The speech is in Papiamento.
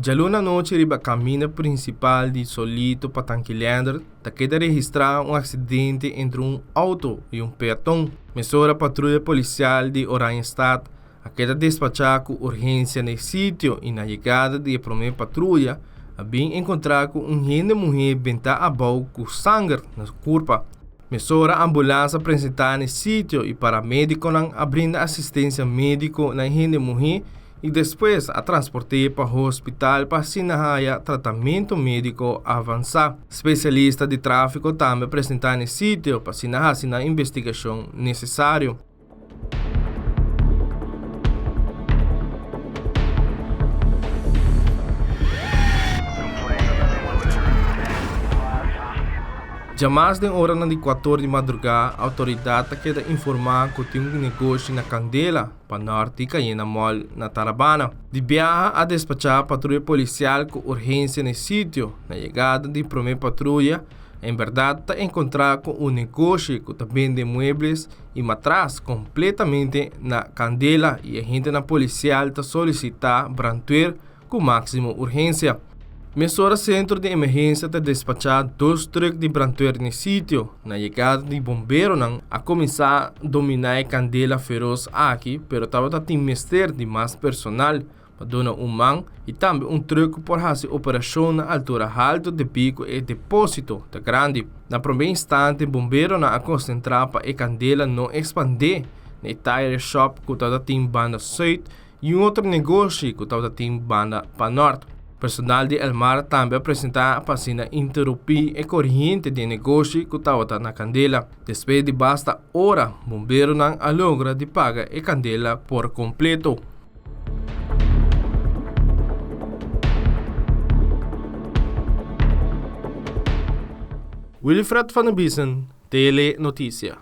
Djaluna anochi riba kaminda prinsipal di Solito pa Tankilander ta keda registrá un aksidente entre un outo i un peaton. Mesora patruya polisial di Oranjestad a keda despachá ku urgensia na e sitio i na yegada di e promé patruya a bin enkontrá ku un hende muhé bentá abou ku sanger na su kurpa. Mesora ambulans a presentá na e sitio i paramedikonan a brinda asistensia médiko na e hende muhé i despues a transport'é pa hospital pa asina haya tratamentu médiko avansá. Spesialista di tráfiko tambe a presentá na e sitio pa asina hasi nan investigashon nesesario. Djamas den oranan di kuator di madrugá outoridat ta keda informá ku tin un negoshi na kandela pa nòrt di Cayena Mall na Tarabana. Di biaha a despachá patruya polisial ku urgensia na e sitio. Na yegada di promé patruya en bèrdat ta enkontrá ku un negoshi ku ta bende muebles i matras kompletamente na kandela i agentenan polisial ta solisitá brandweer ku máksimo urgensia. Mesora sentro di emergensia ta despachá dos trùk di brandweer n'e sitio. Na yegada di bomberonan a kuminsá dominá e kandela feros aki pero tabata tin mester di mas personal pa duna un man i tambe un trùk ku por hasi operashon na altura haltu debí ku e depósito ta grandi. Na promé instante bomberonan a konsentrá pa e kandela no ekspandé na e tire shop ku tabata tin banda sùit i un otro negoshi ku tabata tin banda panòrt. Personal di Elmar tambe a presentá pa asina interupí e koriente di e negoshi ku tabata na kandela. Despues di basta ora bomberonan a logra di paga e kandela por kompleto. Wilfred van der Biesen, Tele Noticia.